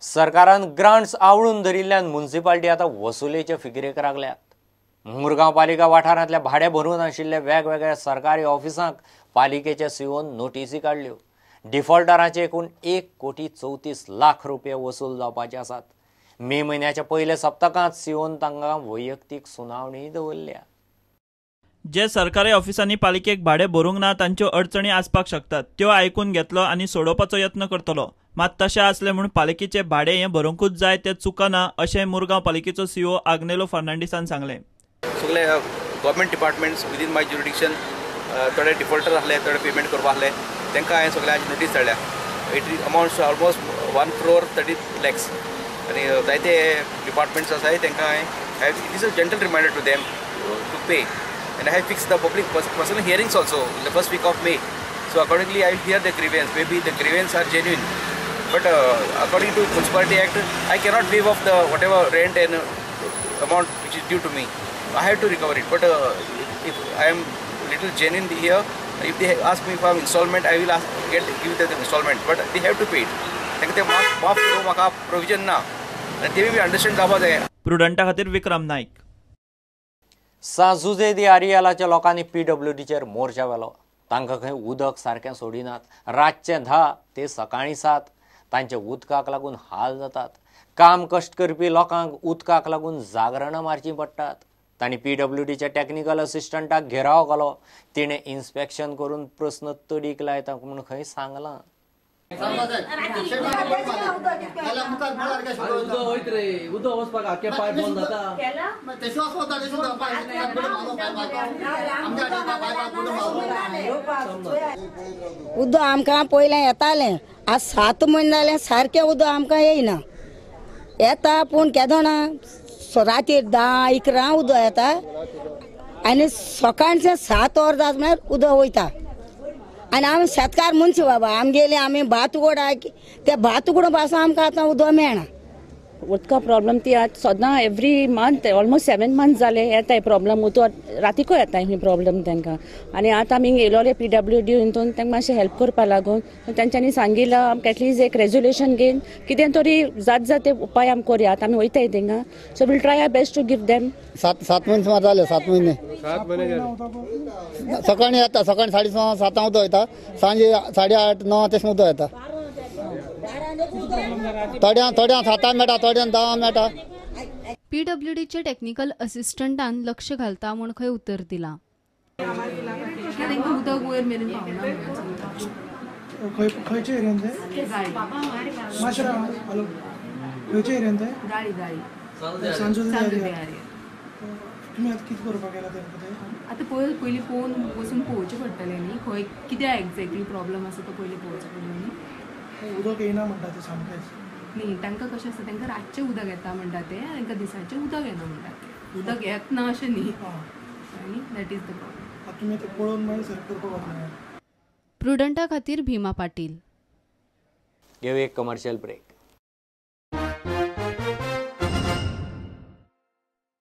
सरकारान grants आवळून धरिल्ल्यान municipality आतां वसुलेचे फिकिरेक लागल्यात. मुरगांव पालिका वाठारांतल्या भाडें भरून आशिल्ल्या वेगवेगळ्या सरकारी ऑफिसांक पालिकेच्या सीओन नोटीसी काडल्यो. डिफॉल्टरांचे एकूण 1,34,00,000 रुपये वसूल जावपाचे आसात. मे म्हयन्याच्या पयल्या सप्तकांत सीओन तांकां वैयक्तीक सुनावणी दवरल्या. जे सरकारी ऑफिसांनी पालिकेक भाडें भरूंक ना तांच्यो अडचणी आसपाक शकतात, त्यो आयकून घेतलो आनी सोडोवपाचो यत्न करतलो. मात तशें आसलें म्हूण पालिकेचें भाडें हें भरूंकूच जाय तें चुकना अशें मुरगांव पालिकेचो सीओ आग्नेलो फर्नांडीसान सांगलें. सगळे government departments within my jurisdiction थोडे डिफॉल्टर आसले, थोडे पेमेंट करपा आसले, तांकां हांवें सगळ्यांक नोटीस धाडल्या. It amounts almost 1,30,00,000 आनी जायते डिपार्टमेंट्स आसाय तांकां हांवें it is a gentle reminder to them to pay. And I have fixed the public personal hearings also in the first week of May. So accordingly, I will hear the grievance. Maybe the grievance are genuine, but according to Municipality Act, I cannot waive off the whatever rent and amount which is due to me. I have to recover it. But if I am little genuine here, if they ask me for installment, I will give them the installment. But they have to pay it. तांकां ते माफ करूं म्हाका provision ना, आनी ते बी understand जावपा जाय. प्रुडंटा खातीर विक्रम नायक. सां जुझे दी आरियालाच्या लोकांनी पीडब्ल्यूडीचेर मोर्चा व्हेलो. तांकां खंय उदक सारकें सोडिनात. रातचें 10 ते सकाळीं 7 तांच्या उदकाक लागून हाल जातात. काम कश्ट करपी लोकांक उदकाक लागून जागरणां मारचीं पडटात. तांणी पीडब्ल्यूडीच्या टॅक्निकल असिस्टंटाक घेराव घालो. तिणें इन्स्पेक्शन करून प्रस्न तडीक लायता म्हूण खंय सांगलां. उदक आमकां पयलें येतालें, आज 7 म्हयने जालें सारकें उदक आमकां येयना. येता पूण केदोना राती 10 11 उदक येता आनी सकाळचें 7 वरां जाता म्हळ्यार उदक वयता. आनी आमी शेतकार मनशां बाबा, आमगेले आमी भात उगडा, ते भात उगडून पासून आमकां आतां उदक मेळना. उदका प्रॉब्लम ती आतां सदां एवरी मंथ ऑलमोस्ट 7 मंथ जाले येताय प्रॉब्लम. उदक रातीकूय येता ही प्रॉब्लम तांकां. आनी आतां आमी येयलोले पीडब्ल्यूडी हितून तांकां मातशें हेल्प करपा लागून तांच्यांनी सांगिलां आमकां एटलीस्ट एक रेजोल्युशन घेवन कितें तरी जात जात ते उपाय आमी करुया. आतां आमी वयताय थिंगा, so we'll try our best to give them. 7 म्हयने सुमार जाले. 7 म्हयने सकाळीं येता, सकाळीं 6:30 7 उदक येता, सांजे 8:30 9 तशें उदक येता. थोड्यां थोड्यां 7 मेळटा, थोड्यां 10 मेळटा. पीडब्ल्यूडीचे टेक्निकल असिस्टंटान लक्ष घालता म्हूण खंय उतर दिलां. उदक वयर मेरेन पावना. खंयचे एरियन ते? खंयचे एरियन ते? तुमी आतां कितें करपाक गेला तेंकां ते? आतां पळय पयलीं पळोवन वचून पळोवचें पडटलें न्ही, खंय कित्याक एग्जॅक्टली प्रॉब्लम आसा तो पयलीं पळोवचो पडटलें न्ही. उदक येयना म्हणटा ते सामकेंच न्ही. तांकां कशें आसता, तांकां रातचें उदक येता म्हणटा ते, तांकां दिसाचें उदक येना म्हणटा ते. उदक येतना अशें न्ही, आनी that is the problem. आतां तुमी ते पळोवन मागीर सारकें करपाक वतले. प्रुडंटा खातीर भीमा पाटील. घेवया एक कमर्शियल ब्रेक.